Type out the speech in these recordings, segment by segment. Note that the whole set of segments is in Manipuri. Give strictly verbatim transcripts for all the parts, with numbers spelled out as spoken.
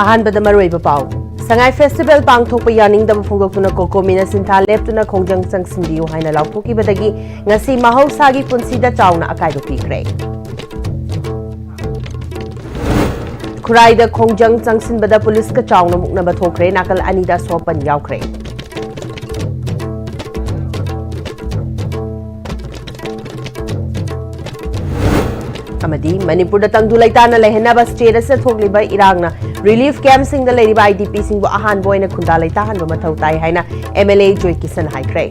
ꯑꯍꯥꯟꯕꯗ ꯃꯔꯨꯑꯣꯏꯕ ꯄꯥꯎ꯫ ꯁꯉꯥꯏ ꯐꯦꯁꯇꯤꯚꯦꯜ ꯄꯥꯡꯊꯣꯛꯄ ꯌꯥꯅꯤꯡꯗꯕ ꯐꯣꯡꯗꯣꯛꯇꯨꯅ ꯀꯣꯀꯣꯃꯤꯅ ꯁꯤꯟꯊꯥ ꯂꯦꯞꯇꯨꯅ ꯈꯣꯡꯖꯪ ꯆꯪꯁꯤꯟꯕꯤꯌꯨ ꯍꯥꯏꯅ ꯂꯥꯎꯊꯣꯛꯈꯤꯕꯗꯒꯤ ꯉꯁꯤ ꯃꯍꯧꯁꯥꯒꯤ ꯄꯨꯟꯁꯤꯗ ꯆꯥꯎꯅ ꯑꯀꯥꯏꯕ ꯄꯤꯈ꯭ꯔꯦ꯫ ꯈꯨꯔꯥꯏꯗ ꯈꯣꯡꯖꯪ ꯆꯪꯁꯤꯟꯕꯗ ꯄꯨꯂꯤꯁꯀ ꯆꯥꯎꯅ ꯃꯨꯛꯅꯕ ꯊꯣꯛꯈ꯭ꯔꯦ, ꯅꯥꯀꯜ ꯑꯅꯤꯗ ꯑꯁꯣꯛ ꯑꯄꯟ ꯌꯥꯎꯈ꯭ꯔꯦ꯫ ꯑꯃꯗꯤ ꯃꯅꯤꯄꯨꯔꯗ ꯇꯪꯗꯨ ꯂꯩꯇꯥꯅ ꯂꯩꯍꯟꯅꯕ ꯁ꯭ꯇꯦꯠ ꯑꯁꯤꯗ ꯊꯣꯛꯂꯤꯕ ꯏꯔꯥꯡꯅ ꯔꯤꯂꯤꯐ ꯀꯦꯝꯞꯁꯤꯡꯗ ꯂꯩꯔꯤꯕ ꯑꯥꯏ ꯗꯤ ꯄꯤꯁꯤꯡꯕꯨ ꯑꯍꯥꯟꯕ ꯑꯣꯏꯅ ꯈꯨꯟꯗꯥ ꯂꯩꯇꯥꯍꯟꯕ ꯃꯊꯧ ꯇꯥꯏ ꯍꯥꯏꯅ ꯑꯦꯝ ꯑꯦꯜ ꯑꯦ ꯖꯣꯏ ꯀꯤꯁꯟ ꯍꯥꯏꯈ꯭ꯔꯦ꯫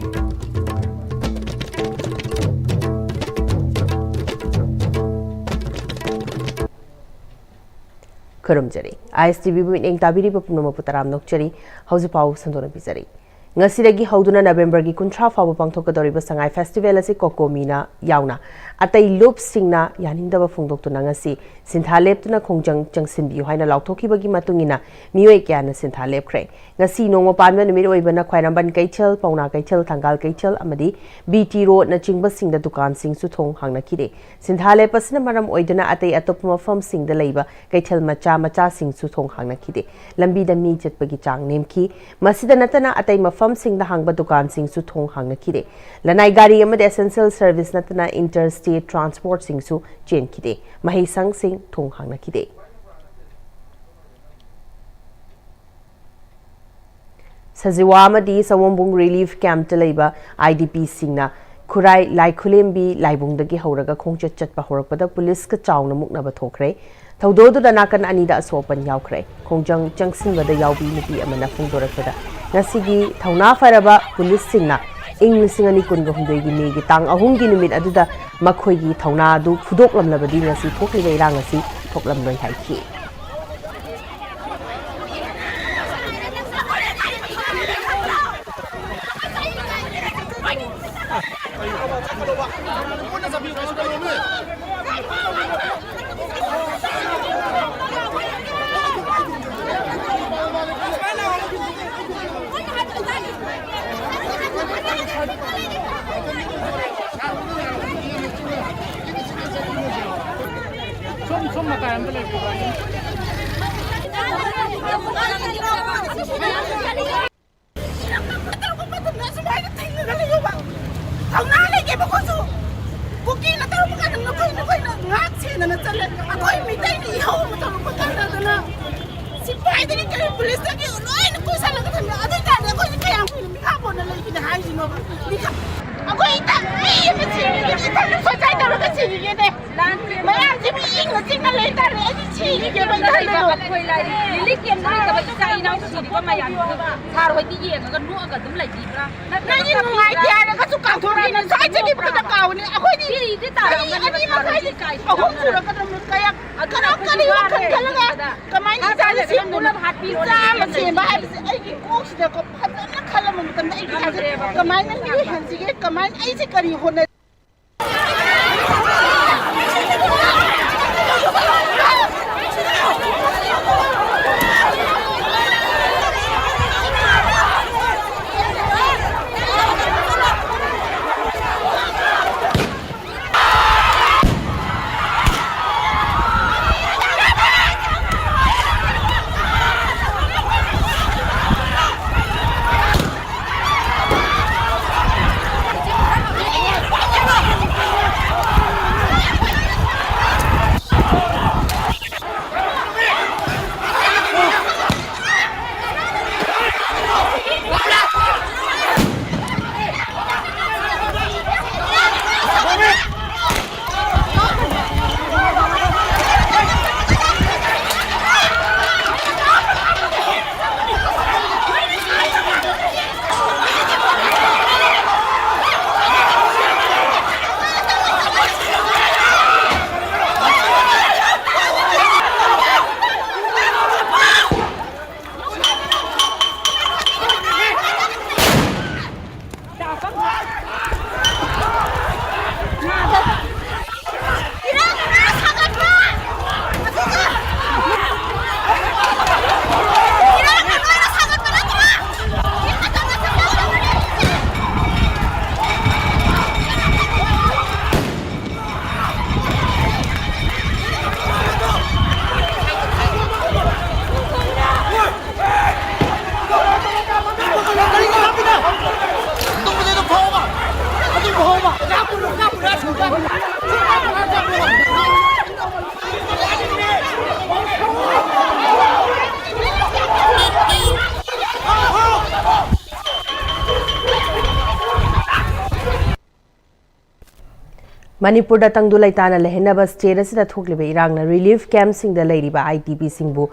ꯈꯨꯔꯨꯝꯖꯔꯤ꯫ ꯑꯥꯏ ꯑꯦꯁ ꯇꯤ ꯚꯤꯕꯨ ꯃꯤꯠꯌꯦꯡ ꯇꯥꯕꯤꯔꯤꯕ ꯄꯨꯝꯅꯃꯛꯄꯨ ꯇꯔꯥꯝꯅ ꯑꯣꯛꯆꯔꯤ꯫ ꯍꯧꯖꯤꯛ ꯄꯥꯎ ꯁꯟꯗꯣꯛꯅ ꯄꯤꯖꯔꯤ꯫ ꯉꯁꯤꯗꯒꯤ ꯍꯧꯗꯨꯅ ꯅꯕꯦꯝꯕꯔꯒꯤ ꯀꯨꯟꯊ꯭ꯔꯥ ꯐꯥꯎꯕ ꯄꯥꯡꯊꯣꯛꯀꯗꯧꯔꯤꯕ ꯁꯉꯥꯏ ꯐꯦꯁꯇꯤꯚꯦꯜ ꯑꯁꯤ ꯀꯣꯀꯣꯃꯤꯅ ꯌꯥꯎꯅ ꯑꯇꯩ ꯂꯨꯞꯁꯤꯡꯅ ꯌꯥꯅꯤꯡꯗꯕ ꯐꯣꯡꯗꯣꯛꯇꯨꯅ ꯉꯁꯤ ꯁꯤꯟꯊꯥ ꯂꯦꯞꯇꯨꯅ ꯈꯣꯡꯖꯪ ꯆꯪꯁꯤꯟꯕꯤꯌꯨ ꯍꯥꯏꯅ ꯂꯥꯎꯊꯣꯛꯈꯤꯕꯒꯤ ꯃꯇꯨꯡ ꯏꯟꯅ ꯃꯤꯑꯣꯏ ꯀꯌꯥꯅ ꯁꯤꯟꯊꯥ ꯂꯦꯞꯈ꯭ꯔꯦ꯫ ꯉꯁꯤ ꯅꯣꯡꯃ ꯄꯥꯟꯕ ꯅꯨꯃꯤꯠ ꯑꯣꯏꯕꯅ ꯈ꯭ꯋꯥꯏꯔꯝꯕꯟ ꯀꯩꯊꯦꯜ, ꯄꯥꯎꯅꯥ ꯀꯩꯊꯦꯜ, ꯊꯪꯒꯥꯜ ꯀꯩꯊꯦꯜ ꯑꯃꯗꯤ ꯕꯤ ꯇꯤ ꯔꯣꯗꯅꯆꯤꯡꯕꯁꯤꯡꯗ ꯗꯨꯀꯥꯟꯁꯤꯡꯁꯨ ꯊꯣꯡ ꯍꯥꯡꯅꯈꯤꯗꯦ꯫ ꯁꯤꯟꯊꯥ ꯂꯦꯞꯄ ꯑꯁꯤꯅ ꯃꯔꯝ ꯑꯣꯏꯗꯨꯅ ꯑꯇꯩ ꯑꯇꯣꯞꯄ ꯃꯐꯝꯁꯤꯡꯗ ꯂꯩꯕ ꯀꯩꯊꯦꯜ ꯃꯆꯥ ꯃꯆꯥꯁꯤꯡꯁꯨ ꯊꯣꯡ ꯍꯥꯡꯅꯈꯤꯗꯦ꯫ ꯂꯝꯕꯤꯗ ꯃꯤ ꯆꯠꯄꯒꯤ ꯆꯥꯡ ꯅꯦꯝꯈꯤ꯫ ꯃꯁꯤꯗ ꯅꯠꯇꯅ ꯑꯇꯩ ꯃꯐꯝꯁꯤꯡꯗ ꯍꯥꯡꯕ ꯗꯨꯀꯥꯟꯁꯤꯡꯁꯨ ꯊꯣꯡ ꯍꯥꯡꯅꯈꯤꯗꯦ꯫ ꯂꯅꯥꯏ ꯒꯥꯔꯤ ꯑꯃꯗꯤ essential service ꯅꯠꯇꯅ inter state transport ꯁꯤꯡꯁꯨ ꯆꯦꯟꯈꯤꯗꯦ꯫ ꯃꯍꯩꯁꯪꯁꯤꯡ ꯊꯣꯡ ꯍꯥꯡꯅꯈꯤꯗꯦ꯫ ꯁꯖꯤꯋꯥ ꯑꯃꯗꯤ ꯁꯑꯣꯝꯕꯨꯡ ꯔꯤꯂꯤꯐ ꯀꯦꯝꯞꯇ ꯂꯩꯕ ꯑꯥꯏ ꯗꯤ ꯄꯤꯁꯤꯡꯅ ꯈꯨꯔꯥꯏ ꯂꯥꯏꯈꯨꯂꯦꯝꯕꯤ ꯂꯥꯏꯕꯨꯡꯗꯒꯤ ꯍꯧꯔꯒ ꯈꯣꯡꯆꯠ ꯆꯠꯄ ꯍꯧꯔꯛꯄꯗ ꯄꯨꯂꯤꯁꯀ ꯆꯥꯎꯅ ꯃꯨꯛꯅꯕ ꯊꯣꯛꯈ꯭ꯔꯦ꯫ ꯊꯧꯗꯣꯛ ꯑꯗꯨꯗ ꯅꯥꯀꯟ ꯑꯅꯤꯗ ꯑꯁꯣꯛ ꯑꯄꯟ ꯌꯥꯎꯈ꯭ꯔꯦ꯫ ꯈꯣꯡꯖꯪ ꯆꯪꯁꯤꯟꯕꯗ ꯌꯥꯎꯕꯤ ꯅꯨꯄꯤ ꯑꯃꯅ ꯐꯣꯡꯗꯣꯔꯛꯄꯗ, ꯉꯁꯤꯒꯤ ꯊꯧꯅꯥ ꯐꯔꯕ ꯄꯨꯂꯤꯁꯁꯤꯡꯅ ꯏꯪ ꯂꯤꯁꯤꯡ ꯑꯅꯤ ꯀꯨꯟꯒ ꯍꯨꯝꯗꯣꯏꯒꯤ ꯃꯦꯒꯤ ꯇꯥꯡ ꯑꯍꯨꯝꯒꯤ ꯅꯨꯃꯤꯠ ꯑꯗꯨꯗ ꯃꯈꯣꯏꯒꯤ ꯊꯧꯅꯥ ꯑꯗꯨ ꯐꯨꯗꯣꯛꯂꯝꯂꯕꯗꯤ ꯉꯁꯤ ꯊꯣꯛꯂꯤꯕ ꯏꯔꯥꯡ ꯑꯁꯤ ꯊꯣꯛꯂꯝꯂꯣꯏ ꯍꯥꯏꯈꯤ꯫ ꯁꯣꯝ, ꯁꯣꯝ ꯃꯇꯥꯏ ꯑꯝꯇ ꯂꯩꯕꯤꯌꯨ꯫ ꯁꯤꯔꯛꯄ ꯃꯇꯝꯗ ꯑꯁꯨꯃꯥꯏꯅ ꯊꯤꯡꯉꯒ ꯂꯩꯌꯣꯕ꯫ ꯊꯧꯅꯥ ꯂꯩꯇꯦꯕ ꯑꯩꯈꯣꯏꯁꯨ꯫ ꯀꯨꯀꯤꯅ ꯇꯧꯔꯛꯄ ꯀꯥꯟꯗ ꯅꯈꯣꯏ, ꯅꯈꯣꯏꯅ ꯉꯥꯛ ꯁꯦꯟꯗꯅ ꯆꯠꯂꯦ꯫ ꯑꯩꯈꯣꯏ ꯃꯤꯇꯩꯅ ꯏꯍꯧ ꯑꯃ ꯇꯧꯔꯛꯄ ꯀꯥꯟꯗ ꯑꯗꯨꯅ ꯁꯤꯐꯥꯏꯗꯒꯤ ꯀꯔꯤ ꯄꯨꯂꯤꯁꯇꯒꯤ ꯂꯣꯏꯅ ꯄꯨꯁꯜꯂꯒ ꯊꯝꯃꯦ꯫ ꯑꯗꯨ ꯑꯣꯏ ꯇꯥꯔꯗꯤ ꯑꯩꯈꯣꯏꯁꯦ ꯀꯌꯥꯝ ꯀꯨꯏꯅ ꯃꯤꯈꯥ ꯄꯣꯟꯅ ꯂꯩꯈꯤꯅꯤ ꯍꯥꯏꯁꯤꯅꯣꯕ? ꯃꯤꯈꯥ-, ꯑꯩꯈꯣꯏ ꯏꯊꯟ ꯃꯤ ꯑꯃ ꯁꯤꯔꯤꯒꯦ, ꯏꯊꯟꯗ suicide ꯇꯧꯔꯒ ꯁꯤꯔꯤꯒꯦꯅꯦ꯫ ꯃꯌꯥꯝꯁꯦ ꯃꯤ ꯏꯪꯅ ꯆꯤꯛꯅ ꯂꯩ ꯇꯥꯔꯦ꯫ ꯑꯩꯗꯤ ꯁꯤꯔꯤꯒꯦꯕ ꯏꯊꯟꯗ꯫ ꯔꯤꯂꯤꯐ ꯀꯦꯝꯞꯇ ꯂꯩꯇꯕ ꯏꯆꯥ ꯏꯅꯥꯎ ꯁꯤꯔꯤꯕ ꯃꯌꯥꯝꯗꯣ ꯁꯥꯔ ꯍꯣꯏꯗꯤ ꯌꯦꯡꯉꯒ ꯅꯣꯛꯑꯒ ꯑꯗꯨꯝ ꯂꯩꯕꯤꯕ꯭ꯔꯥ? ꯅꯪꯒꯤ ꯅꯨꯡꯉꯥꯏꯇꯦ ꯍꯥꯏꯔꯒꯁꯨ ꯀꯥꯎꯊꯣꯛꯈꯤꯅꯤ꯫ ꯁ꯭ꯋꯥꯏꯗꯒꯤ ꯐꯖꯅ ꯀꯥꯎꯅꯤ꯫ ꯑꯩꯈꯣꯏꯗꯤ ꯁꯤꯗꯤ ꯆꯍꯤ ꯑꯅꯤ ꯃꯈꯥꯏꯗꯤ ꯀꯥꯏ ꯑꯍꯨꯝ ꯁꯨꯔꯛꯀꯗꯕꯅꯤ꯫ ꯀꯌꯥ, ꯀꯔꯝ ꯀꯔꯤ ꯋꯥꯈꯜ ꯈꯜꯂꯒ ꯀꯃꯥꯏꯅ ꯏꯆꯥꯁꯦ ꯁꯦꯝꯗꯣꯏꯅꯣ? ꯏꯆꯥ ꯑꯃ ꯁꯦꯝꯕ ꯍꯥꯏꯕꯁꯦ ꯑꯩꯒꯤ ꯀꯣꯛꯁꯤꯗꯀꯣ ꯐꯖꯅ ꯈꯜꯂꯝꯕ ꯃꯇꯝꯗ ꯑꯩ ꯏꯁꯥꯁꯦ ꯀꯃꯥꯏꯅ ꯏꯍꯟꯁꯤꯒꯦ? ꯀꯃꯥꯏꯅ ꯑꯩꯁꯦ ꯀꯔꯤ ꯍꯣꯠꯅ ꯃꯅꯤꯄꯨꯔꯗ ꯇꯪꯗꯨ ꯂꯩꯇꯥꯅ ꯂꯩꯍꯟꯅꯕ ꯁ꯭ꯇꯦꯠ ꯑꯁꯤꯗ ꯊꯣꯛꯂꯤꯕ ꯏꯔꯥꯡꯅ ꯔꯤꯂꯤꯐ ꯀꯦꯝꯞꯁꯤꯡꯗ ꯂꯩꯔꯤꯕ ꯑꯥꯏ ꯗꯤ ꯄꯤꯁꯤꯡꯕꯨ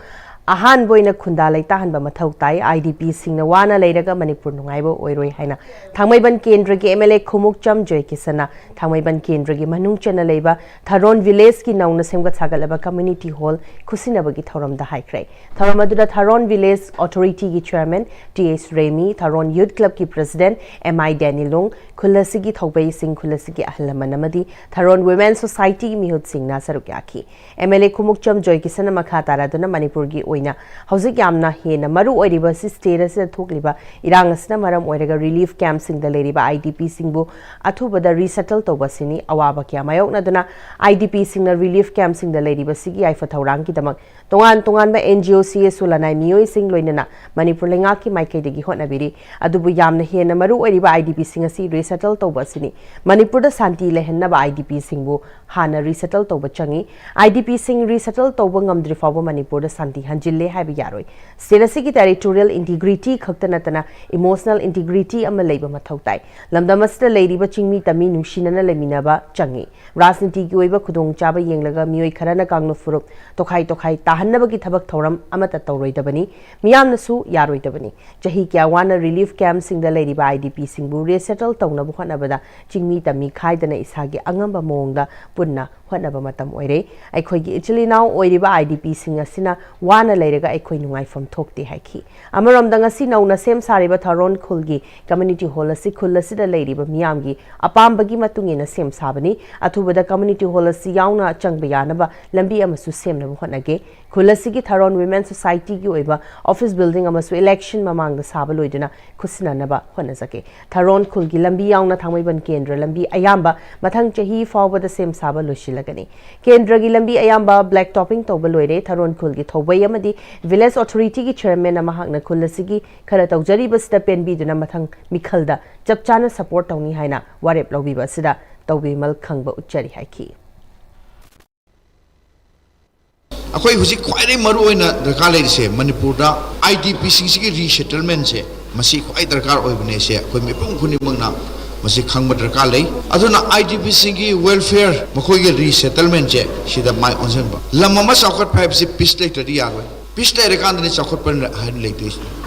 ꯑꯍꯥꯟꯕ ꯑꯣꯏꯅ ꯈꯨꯟꯗꯥ ꯂꯩꯇꯥꯍꯟꯕ ꯃꯊꯧ ꯇꯥꯏ꯫ ꯑꯥꯏ ꯗꯤ ꯄꯤꯁꯤꯡꯅ ꯋꯥꯅ ꯂꯩꯔꯒ ꯃꯅꯤꯄꯨꯔ ꯅꯨꯡꯉꯥꯏꯕ ꯑꯣꯏꯔꯣꯏ ꯍꯥꯏꯅ ꯊꯥꯡꯃꯩꯕꯟ ꯀꯦꯟꯗ꯭ꯔꯒꯤ ꯑꯦꯝ ꯑꯦꯜ ꯑꯦ ꯈꯨꯃꯨꯛꯆꯝ ꯖꯣꯏꯀꯤꯁꯟꯅ ꯊꯥꯡꯃꯩꯕꯟ ꯀꯦꯟꯗ꯭ꯔꯒꯤ ꯃꯅꯨꯡ ꯆꯟꯅ ꯂꯩꯕ ꯊꯥꯔꯣꯟ ꯚꯤꯂꯦꯖꯀꯤ ꯅꯧꯅ ꯁꯦꯝꯒꯠ ꯁꯥꯒꯠꯂꯕ ꯀꯝꯃ꯭ꯌꯨꯅꯤꯇꯤ ꯍꯣꯜ ꯈꯨꯠꯁꯤꯟꯅꯕꯒꯤ ꯊꯧꯔꯝꯗ ꯍꯥꯏꯈ꯭ꯔꯦ꯫ ꯊꯧꯔꯝ ꯑꯗꯨꯗ ꯊꯥꯔꯣꯟ ꯚꯤꯂꯦꯖ ꯑꯣꯊꯣꯔꯤꯇꯤꯒꯤ ꯆꯦꯌꯔꯃꯦꯟ ꯇꯤ ꯑꯦꯁ ꯔꯦꯃꯤ, ꯊꯥꯔꯣꯟ ꯌꯨꯊ ꯀ꯭ꯂꯕꯀꯤ ꯄ꯭ꯔꯦꯁꯤꯗꯦꯟꯠ ꯑꯦꯝ ꯑꯥꯏ ꯗꯦꯅꯤꯂꯨꯡ, ꯈꯨꯜ ꯑꯁꯤꯒꯤ ꯊꯧꯕꯩꯁꯤꯡ, ꯈꯨꯜ ꯑꯁꯤꯒꯤ ꯑꯍꯜ ꯂꯃꯟ ꯑꯃꯗꯤ ꯊꯥꯔꯣꯟ ꯋꯤꯃꯦꯟ ꯁꯣꯁꯥꯏꯇꯤꯒꯤ ꯃꯤꯍꯨꯠꯁꯤꯡꯅ ꯁꯔꯨꯛ ꯌꯥꯈꯤ꯫ ꯑꯦꯝ ꯑꯦꯜ ꯑꯦ ꯈꯨꯃꯨꯛꯆꯝ ꯖꯣꯏꯀꯤꯁꯟꯅ ꯃꯈꯥ ꯇꯥꯔꯗꯨꯅ ꯃꯅꯤꯄꯨꯔꯒꯤ ꯑꯣꯏꯅ ꯍꯧꯖꯤꯛ ꯌꯥꯝꯅ ꯍꯦꯟꯅ ꯃꯔꯨ ꯑꯣꯏꯔꯤꯕ ꯑꯁꯤ ꯁ꯭ꯇꯦꯠ ꯑꯁꯤꯗ ꯊꯣꯛꯂꯤꯕ ꯏꯔꯥꯡ ꯑꯁꯤꯅ ꯃꯔꯝ ꯑꯣꯏꯔꯒ ꯔꯤꯂꯤꯐ ꯀꯦꯝꯞꯁꯤꯡꯗ ꯂꯩꯔꯤꯕ ꯑꯥꯏ ꯗꯤ ꯄꯤꯁꯤꯡꯕꯨ ꯑꯊꯨꯕꯗ ꯔꯤꯁꯦꯇꯜ ꯇꯧꯕ ꯑꯁꯤꯅꯤ꯫ ꯑꯋꯥꯕ ꯀꯌꯥ ꯃꯥꯌꯣꯛꯅꯗꯨꯅ ꯑꯥꯏ ꯗꯤ ꯄꯤꯁꯤꯡꯅ ꯔꯤꯂꯤꯐ ꯀꯦꯝꯞꯁꯤꯡꯗ ꯂꯩꯔꯤꯕꯁꯤꯒꯤ ꯌꯥꯏꯐ ꯊꯧꯔꯥꯡꯒꯤꯗꯃꯛ ꯇꯣꯉꯥꯟ ꯇꯣꯉꯥꯟꯕ and G O, C S ꯑꯣ ꯂꯅꯥꯏ ꯃꯤꯑꯣꯏꯁꯤꯡ ꯂꯣꯏꯅꯅ ꯃꯅꯤꯄꯨꯔ ꯂꯩꯉꯥꯛꯀꯤ ꯃꯥꯏꯀꯩꯗꯒꯤ ꯍꯣꯠꯅꯕꯤꯔꯤ꯫ ꯑꯗꯨꯕꯨ ꯌꯥꯝꯅ ꯍꯦꯟꯅ ꯃꯔꯨ ꯑꯣꯏꯔꯤꯕ ꯑꯥꯏ ꯗꯤ ꯄꯤꯁꯤꯡ ꯑꯁꯤ ꯔꯤꯁꯦꯇꯜ ꯇꯧꯕ ꯑꯁꯤꯅꯤ꯫ ꯃꯅꯤꯄꯨꯔꯗ ꯁꯥꯟꯇꯤ ꯂꯩꯍꯟꯅꯕ ꯑꯥꯏ ꯗꯤ ꯄꯤꯁꯤꯡꯕꯨ ꯍꯥꯟꯅ ꯔꯤꯁꯦꯇꯜ ꯇꯧꯕ ꯆꯪꯏ꯫ ꯑꯥꯏ ꯗꯤ ꯄꯤꯁꯤꯡ ꯔꯤꯁꯦꯇꯜ ꯇꯧꯕ ꯉꯝꯗ꯭ꯔꯤ ꯐꯥꯎꯕ ꯃꯅꯤꯄꯨꯔꯗ ꯁꯥꯟꯇꯤ ꯍꯟꯖꯤꯜꯂꯦ ꯍꯥꯏꯕ ꯌꯥꯔꯣꯏ꯫ ꯁ꯭ꯇꯦꯠ ꯑꯁꯤꯒꯤ ꯇꯦꯔꯤꯇꯣꯔꯤꯌꯦꯜ ꯏꯟꯇꯤꯒ꯭ꯔꯤꯇꯤ ꯈꯛꯇ ꯅꯠꯇꯅ ꯏꯃꯣꯁꯅꯦꯜ ꯏꯟꯇꯤꯒ꯭ꯔꯤꯇꯤ ꯑꯃ ꯂꯩꯕ ꯃꯊꯧ ꯇꯥꯏ꯫ ꯂꯝꯗꯝ ꯑꯁꯤꯗ ꯂꯩꯔꯤꯕ ꯆꯤꯡꯃꯤ ꯇꯝꯃꯤ ꯅꯨꯡꯁꯤꯅꯅ ꯂꯩꯃꯤꯟꯅꯕ ꯆꯪꯏ꯫ ꯔꯥꯖꯅꯤꯇꯤꯒꯤ ꯑꯣꯏꯕ ꯈꯨꯗꯣꯡꯆꯥꯕ ꯌꯦꯡꯂꯒ ꯃꯤꯑꯣꯏ ꯈꯔꯅ ꯀꯥꯡꯂꯨꯞ ꯐꯨꯔꯨꯞ ꯇꯣꯈꯥꯏ ꯇꯣꯈꯥꯏ ꯇꯥꯍꯟꯅꯕꯒꯤ ꯊꯕꯛ ꯊꯧꯔꯝ ꯑꯃꯠꯇ ꯇꯧꯔꯣꯏꯗꯕꯅꯤ꯫ ꯃꯤꯌꯥꯝꯅꯁꯨ ꯌꯥꯔꯣꯏꯗꯕꯅꯤ꯫ ꯆꯍꯤ ꯀꯌꯥ ꯋꯥꯅ ꯔꯤꯂꯤꯐ ꯀꯦꯝꯞꯁꯤꯡꯗ ꯂꯩꯔꯤꯕ ꯑꯥꯏ ꯗꯤ ꯄꯤꯁꯤꯡꯕꯨ ꯔꯤꯁꯦꯇꯜ ꯇꯧꯅꯕ ꯍꯣꯠꯅꯕꯗ ꯆꯤꯡꯃꯤ ꯇꯝꯃꯤ ꯈꯥꯏꯗꯅ ꯏꯁꯥꯒꯤ ꯑꯉꯝꯕ ꯃꯑꯣꯡꯗ ꯄꯨꯟꯅ ꯍꯣꯠꯅꯕ ꯃꯇꯝ ꯑꯣꯏꯔꯦ꯫ ꯑꯩꯈꯣꯏꯒꯤ ꯏꯆꯤꯜ ꯏꯅꯥꯎ ꯑꯣꯏꯔꯤꯕ ꯑꯥꯏ ꯗꯤ ꯄꯤꯁꯤꯡ ꯑꯁꯤꯅ ꯋꯥꯅ ꯂꯩꯔꯒ ꯑꯩꯈꯣꯏ ꯅꯨꯡꯉꯥꯏꯐꯝ ꯊꯣꯛꯇꯦ ꯍꯥꯏꯈꯤ꯫ ꯑꯃꯔꯣꯝꯗ ꯉꯁꯤ ꯅꯧꯅ ꯁꯦꯝ ꯁꯥꯔꯤꯕ ꯊꯥꯔꯣꯟ ꯈꯨꯜꯒꯤ ꯀꯝꯃ꯭ꯌꯨꯅꯤꯇꯤ ꯍꯣꯜ ꯑꯁꯤ ꯈꯨꯜ ꯑꯁꯤꯗ ꯂꯩꯔꯤꯕ ꯃꯤꯌꯥꯝꯒꯤ ꯑꯄꯥꯝꯕꯒꯤ ꯃꯇꯨꯡ ꯏꯟꯅ ꯁꯦꯝ ꯁꯥꯕꯅꯤ꯫ ꯑꯊꯨꯕꯗ ꯀꯝꯃ꯭ꯌꯨꯅꯤꯇꯤ ꯍꯣꯜ ꯑꯁꯤ ꯌꯥꯎꯅ ꯆꯪꯕ ꯌꯥꯅꯕ ꯂꯝꯕꯤ ꯑꯃꯁꯨ ꯁꯦꯝꯅꯕ ꯍꯣꯠꯅꯒꯦ꯫ ꯈꯨꯜ ꯑꯁꯤꯒꯤ ꯊꯥꯔꯣꯟ ꯋꯤꯃꯦꯟ ꯁꯣꯁꯥꯏꯇꯤꯒꯤ ꯑꯣꯏꯕ ꯑꯣꯐꯤꯁ ꯕꯤꯜꯗꯤꯡ ꯑꯃꯁꯨ ꯏꯂꯦꯛꯁꯟ ꯃꯃꯥꯡꯗ ꯁꯥꯕ ꯂꯣꯏꯗꯨꯅ ꯈꯨꯠꯁꯤꯟꯅꯅꯕ ꯍꯣꯠꯅꯖꯒꯦ꯫ ꯊꯥꯔꯣꯟ ꯈꯨꯜꯒꯤ ꯂꯝꯕꯤ ꯌꯥꯎꯅ ꯊꯥꯡꯃꯩꯕꯟ ꯀꯦꯟꯗ꯭ꯔ ꯂꯝꯕꯤ ꯑꯌꯥꯝꯕ ꯃꯊꯪ ꯆꯍꯤ ꯐꯥꯎꯕꯗ ꯁꯦꯝ ꯁꯥꯕ ꯂꯣꯏꯁꯤꯜꯂꯒꯅꯤ꯫ ꯀꯦꯟꯗ꯭ꯔꯒꯤ ꯂꯝꯕꯤ ꯑꯌꯥꯝꯕ ꯕ꯭ꯂꯦꯛ ꯇꯣꯄꯤꯡ ꯇꯧꯕ ꯂꯣꯏꯔꯦ꯫ ꯊꯥꯔꯣꯟ ꯈꯨꯜꯒꯤ ꯊꯧꯕꯩ ꯑꯃꯗꯤ ꯚꯤꯂꯦꯖ ꯑꯣꯊꯣꯔꯤꯇꯤꯒꯤ ꯆꯦꯌꯔꯃꯦꯟꯅ ꯃꯍꯥꯛꯅ ꯈꯨꯜ ꯑꯁꯤꯒꯤ ꯈꯔ ꯇꯧꯖꯔꯤꯕꯁꯤꯗ ꯄꯦꯟꯕꯤꯗꯨꯅ ꯃꯊꯪ ꯃꯤꯈꯜꯗ ꯆꯞ ꯆꯥꯅ ꯁꯄꯣꯔꯠ ꯇꯧꯅꯤ ꯍꯥꯏꯅ ꯋꯥꯔꯦꯞ ꯂꯧꯕꯤꯕ ꯑꯁꯤꯗ ꯇꯧꯕꯤꯃꯜ ꯈꯪꯕ ꯎꯠꯆꯔꯤ ꯍꯥꯏꯈꯤ꯫ ꯑꯩꯈꯣꯏ ꯍꯧꯖꯤꯛ ꯈ꯭ꯋꯥꯏꯗꯒꯤ ꯃꯔꯨ ꯑꯣꯏꯅ ꯗꯔꯀꯥꯔ ꯂꯩꯔꯤꯁꯦ ꯃꯅꯤꯄꯨꯔꯗ ꯑꯥꯏ ꯗꯤ ꯄꯤꯁꯤꯡꯁꯤꯒꯤ ꯔꯤꯁꯦꯇꯜꯃꯦꯟꯁꯦ, ꯃꯁꯤ ꯈ꯭ꯋꯥꯏ ꯗꯔꯀꯥꯔ ꯑꯣꯏꯕꯅꯦ꯫ ꯁꯦ ꯑꯩꯈꯣꯏ ꯃꯤꯄꯨꯝ ꯈꯨꯗꯤꯡꯃꯛꯅ ꯃꯁꯤ ꯈꯪꯕ ꯗꯔꯀꯥꯔ ꯂꯩ꯫ ꯑꯗꯨꯅ ꯑꯥꯏ ꯗꯤ ꯄꯤꯁꯤꯡꯒꯤ ꯋꯦꯜꯐꯤꯌꯔ, ꯃꯈꯣꯏꯒꯤ ꯔꯤꯁꯦꯇꯜꯃꯦꯟꯁꯦ, ꯁꯤꯗ ꯃꯥꯏ ꯑꯣꯟꯁꯤꯟꯕ꯫ ꯂꯝ ꯑꯃ ꯆꯥꯎꯈꯠꯄ ꯍꯥꯏꯕꯁꯤ ꯄꯤꯁ ꯂꯩꯇ꯭ꯔꯗꯤ ꯌꯥꯔꯣꯏ꯫ ꯄꯤꯁ ꯂꯩꯔꯀꯥꯟꯗꯅꯤ ꯆꯥꯎꯈꯠꯄ ꯍꯥꯏꯅ ꯂꯩꯗꯣꯏꯁꯦ꯫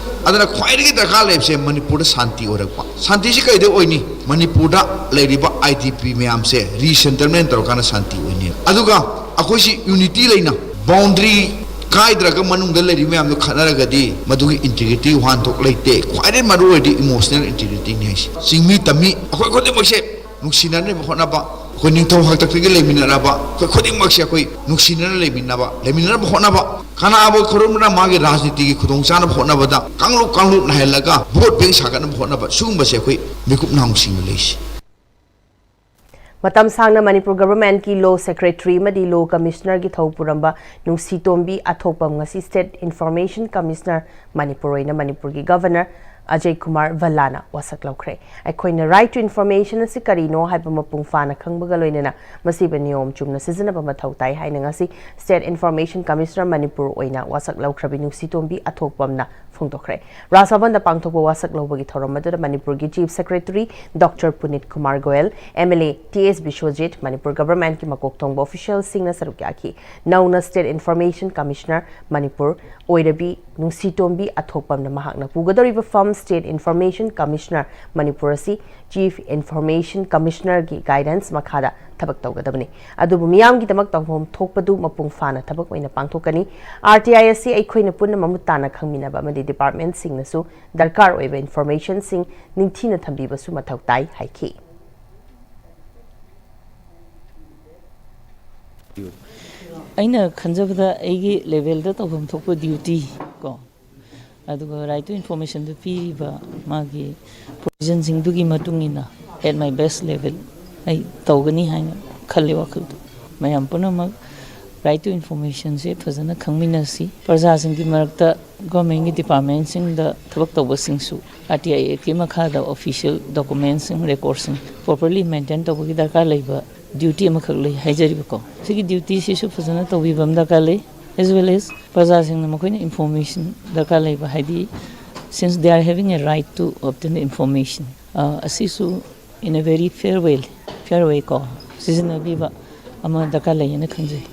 ꯑꯗꯨꯅ ꯈ꯭ꯋꯥꯏꯗꯒꯤ ꯗꯔꯀꯥꯔ ꯂꯩꯕꯁꯦ ꯃꯅꯤꯄꯨꯔꯗ ꯁꯥꯟꯇꯤ ꯑꯣꯏꯔꯛꯄ꯫ ꯁꯥꯟꯇꯤꯁꯤ ꯀꯩꯗ ꯑꯣꯏꯅꯤ? ꯃꯅꯤꯄꯨꯔꯗ ꯂꯩꯔꯤꯕ ꯑꯥꯏ ꯗꯤ ꯄꯤ ꯃꯌꯥꯝꯁꯦ ꯔꯤꯁꯦꯇꯜꯃꯦꯟ ꯇꯧꯔꯀꯥꯟꯗ ꯁꯥꯟꯇꯤ ꯑꯣꯏꯅꯤ꯫ ꯑꯗꯨꯒ ꯑꯩꯈꯣꯏꯁꯤ ꯌꯨꯅꯤꯇꯤ ꯂꯩꯅ, ꯕꯥꯎꯟꯗꯔꯤ ꯀꯥꯏꯗ꯭ꯔꯒ ꯃꯅꯨꯡꯗ ꯂꯩꯔꯤꯕ ꯃꯌꯥꯝꯗꯣ ꯈꯠꯅꯔꯒꯗꯤ ꯃꯗꯨꯒꯤ ꯏꯟꯇꯤꯒ꯭ꯔꯤꯇꯤ, ꯋꯥꯍꯟꯊꯣꯛ ꯂꯩꯇꯦ꯫ ꯈ꯭ꯋꯥꯏꯗꯒꯤ ꯃꯔꯨ ꯑꯣꯏꯔꯤꯗꯤ ꯏꯃꯣꯁꯅꯦꯜ ꯏꯟꯇꯤꯒ꯭ꯔꯤꯇꯤꯅꯤ ꯍꯥꯏꯁꯦ꯫ ꯆꯤꯡꯃꯤ ꯇꯝꯃꯤ ꯑꯩꯈꯣꯏ ꯈꯨꯗꯤꯡꯃꯛꯁꯦ ꯅꯨꯡꯁꯤꯅꯅꯕ ꯍꯣꯠꯅꯕ, ꯑꯩꯈꯣꯏ ꯅꯤꯡꯊꯧ ꯍꯥꯛꯇꯛꯇꯒꯤ ꯂꯩꯃꯤꯟꯅꯔꯕ ꯑꯩꯈꯣꯏ ꯈꯨꯗꯤꯡꯃꯛꯁꯦ ꯑꯩꯈꯣꯏ ꯅꯨꯡꯁꯤꯅꯅ ꯂꯩꯃꯤꯟꯅꯕ, ꯂꯩꯃꯤꯟꯅꯅꯕ ꯍꯣꯠꯅꯕ, ꯀꯅꯥꯕꯨ ꯈꯨꯔꯨꯝꯗꯨꯅ ꯃꯥꯒꯤ ꯔꯥꯖꯅꯤꯇꯤꯒꯤ ꯈꯨꯗꯣꯡꯆꯥꯅꯕ ꯍꯣꯠꯅꯕꯗ ꯀꯥꯡꯂꯨꯞ ꯀꯥꯡꯂꯨꯞ ꯅꯥꯏꯍꯜꯂꯒ ꯚꯣꯠ ꯕꯦꯡ ꯁꯥꯒꯠꯅꯕ ꯍꯣꯠꯅꯕ, ꯁꯤꯒꯨꯝꯕꯁꯦ ꯑꯩꯈꯣꯏ ꯃꯤꯀꯨꯞ ꯅꯥꯍꯨꯁꯤꯡꯅ ꯂꯩꯁꯤ꯫ ꯃꯇꯝ ꯁꯥꯡꯅ ꯃꯅꯤꯄꯨꯔ ꯒꯚꯔꯟꯃꯦꯟꯠꯀꯤ ꯂꯣ ꯁꯦꯀ꯭ꯔꯦꯇꯔꯤ ꯑꯃꯗꯤ ꯂꯣ ꯀꯃꯤꯁꯅꯔꯒꯤ ꯊꯧ ꯄꯨꯔꯝꯕ ꯅꯨꯡꯁꯤꯇꯣꯝꯕꯤ ꯑꯊꯣꯛꯄꯝ ꯉꯁꯤ ꯁ꯭ꯇꯦꯠ ꯏꯟꯐꯣꯔꯃꯦꯁꯟ ꯀꯃꯤꯁꯅꯔ ꯃꯅꯤꯄꯨꯔ ꯑꯣꯏꯅ ꯃꯅꯤꯄꯨꯔꯒꯤ ꯒꯚꯔꯅꯔ ꯑꯖꯌ ꯀꯨꯃꯥꯔ ꯚꯜꯂꯥꯅ ꯋꯥꯁꯛ ꯂꯧꯈ꯭ꯔꯦ꯫ ꯑꯩꯈꯣꯏꯅ ꯔꯥꯏꯠ ꯇꯨ ꯏꯟꯐꯣꯔꯃꯦꯁꯟ ꯑꯁꯤ ꯀꯔꯤꯅꯣ ꯍꯥꯏꯕ ꯃꯄꯨꯡ ꯐꯥꯅ ꯈꯪꯕꯒ ꯂꯣꯏꯅꯅ ꯃꯁꯤꯕꯨ ꯅꯤꯌꯣꯝ ꯆꯨꯝꯅ ꯁꯤꯖꯤꯟꯅꯕ ꯃꯊꯧ ꯇꯥꯏ ꯍꯥꯏꯅ ꯉꯁꯤ ꯁ꯭ꯇꯦꯠ ꯏꯟꯐꯣꯔꯃꯦꯁꯟ ꯀꯃꯤꯁꯅꯔ ꯃꯅꯤꯄꯨꯔ ꯑꯣꯏꯅ ꯋꯥꯁꯛ ꯂꯧꯈ꯭ꯔꯕꯤ ꯅꯨꯡꯁꯤꯇꯣꯝꯕꯤ ꯑꯊꯣꯛꯄꯝꯅ ꯐꯣꯡꯗꯣꯛꯈ꯭ꯔꯦ꯫ ꯔꯥꯖ ꯚꯕꯟꯗ ꯄꯥꯡꯊꯣꯛꯄ ꯋꯥꯁꯛ ꯂꯧꯕꯒꯤ ꯊꯧꯔꯝ ꯑꯗꯨꯗ ꯃꯅꯤꯄꯨꯔꯒꯤ chief secretary doctor Punit Kumar Goyal, M L A T S Biswajit, Manipur ꯒꯚꯔꯟꯃꯦꯟꯠꯀꯤ ꯃꯀꯣꯛ ꯊꯣꯡꯕ ꯑꯣꯐꯤꯁꯤꯌꯦꯜꯁꯤꯡꯅ ꯁꯔꯨꯛ ꯌꯥꯈꯤ꯫ ꯅꯧꯅ ꯁ꯭ꯇꯦꯠ ꯏꯟꯐꯣꯔꯃꯦꯁꯟ ꯀꯃꯤꯁꯅꯔ ꯃꯅꯤꯄꯨꯔ ꯑꯣꯏꯔꯕꯤ ꯅꯨꯡꯁꯤꯇꯣꯝꯕꯤ ꯑꯊꯣꯛꯄꯝꯅ ꯃꯍꯥꯛꯅ ꯄꯨꯒꯗꯧꯔꯤꯕ ꯐꯝ ꯁ꯭ꯇꯦꯠ ꯏꯟꯐꯣꯔꯃꯦꯁꯟ ꯀꯃꯤꯁꯅꯔ ꯃꯅꯤꯄꯨꯔ ꯑꯁꯤ ꯆꯤꯐ ꯏꯟꯐꯣꯔꯃꯦꯁꯟ ꯀꯃꯤꯁꯅꯔꯒꯤ ꯒꯥꯏꯗꯦꯟꯁ ꯃꯈꯥꯗ ꯊꯕꯛ ꯇꯧꯒꯗꯕꯅꯤ꯫ ꯑꯗꯨꯕꯨ ꯃꯤꯌꯥꯝꯒꯤꯗꯃꯛ ꯇꯧꯐꯝ ꯊꯣꯛꯄꯗꯨ ꯃꯄꯨꯡ ꯐꯥꯅ ꯊꯕꯛ ꯑꯣꯏꯅ ꯄꯥꯡꯊꯣꯛꯀꯅꯤ꯫ ꯑꯥꯔ ꯇꯤ ꯑꯥꯏ ꯑꯁꯤ ꯑꯩꯈꯣꯏꯅ ꯄꯨꯟꯅ ꯃꯃꯨꯠ ꯇꯥꯅ ꯈꯪꯃꯤꯟꯅꯕ ꯑꯃꯗꯤ ꯗꯤꯄꯥꯔꯠꯃꯦꯟꯠꯁꯤꯡꯅꯁꯨ ꯗꯔꯀꯥꯔ ꯑꯣꯏꯕ ꯏꯟꯐꯣꯔꯃꯦꯁꯟꯁꯤꯡ ꯅꯤꯡꯊꯤꯅ ꯊꯝꯕꯤꯕꯁꯨ ꯃꯊꯧ ꯇꯥꯏ ꯍꯥꯏꯈꯤ꯫ ꯑꯩꯅ ꯈꯟꯖꯕꯗ ꯑꯩꯒꯤ ꯂꯦꯚꯦꯜꯗ ꯇꯧꯐꯝ ꯊꯣꯛꯄ ꯗ꯭ꯌꯨꯇꯤ ꯀꯣ, ꯑꯗꯨꯒ ꯔꯥꯏꯠ ꯇꯨ ꯏꯟꯐꯣꯔꯃꯦꯁꯟꯗ ꯄꯤꯔꯤꯕ ꯃꯥꯒꯤ ꯄ꯭ꯔꯣꯕꯤꯖꯟꯁꯤꯡꯗꯨꯒꯤ ꯃꯇꯨꯡ ꯏꯟꯅ at my best level ꯑꯩ ꯇꯧꯒꯅꯤ ꯍꯥꯏꯅ ꯈꯜꯂꯤ ꯋꯥꯈꯜꯗ꯫ ꯃꯌꯥꯝ ꯄꯨꯝꯅꯃꯛ Right to information ꯁꯦ ꯐꯖꯅ ꯈꯪꯃꯤꯟꯅꯁꯤ꯫ ꯄ꯭ꯔꯖꯥꯁꯤꯡꯒꯤ ꯃꯔꯛꯇ government ꯀꯤ department ꯁꯤꯡꯗ ꯊꯕꯛ ꯇꯧꯕꯁꯤꯡꯁꯨ R T I Act ꯀꯤ ꯃꯈꯥꯗ official document ꯁꯤꯡ, record ꯁꯤꯡ properly maintain ꯇꯧꯕꯒꯤ ꯗꯔꯀꯥꯔ ꯂꯩꯕ duty ꯑꯃꯈꯛ ꯂꯩ ꯍꯥꯏꯖꯔꯤꯕꯀꯣ꯫ ꯁꯤꯒꯤ duty ꯁꯤꯁꯨ ꯐꯖꯅ ꯇꯧꯕꯤꯕ ꯑꯃ ꯗꯔꯀꯥꯔ ꯂꯩ, as well as ꯄ꯭ꯔꯖꯥꯁꯤꯡꯅ ꯃꯈꯣꯏꯅ information ꯗꯔꯀꯥꯔ ꯂꯩꯕ, ꯍꯥꯏꯗꯤ since they are having a right to obtain the information, ꯑ, ꯑꯁꯤꯁꯨ in a very fair way, fair way ꯀꯣ, ꯁꯤꯖꯤꯟꯅꯕꯤꯕ ꯑꯃ ꯗꯔꯀꯥꯔ ꯂꯩꯌꯦꯅ ꯈꯟꯖꯩ꯫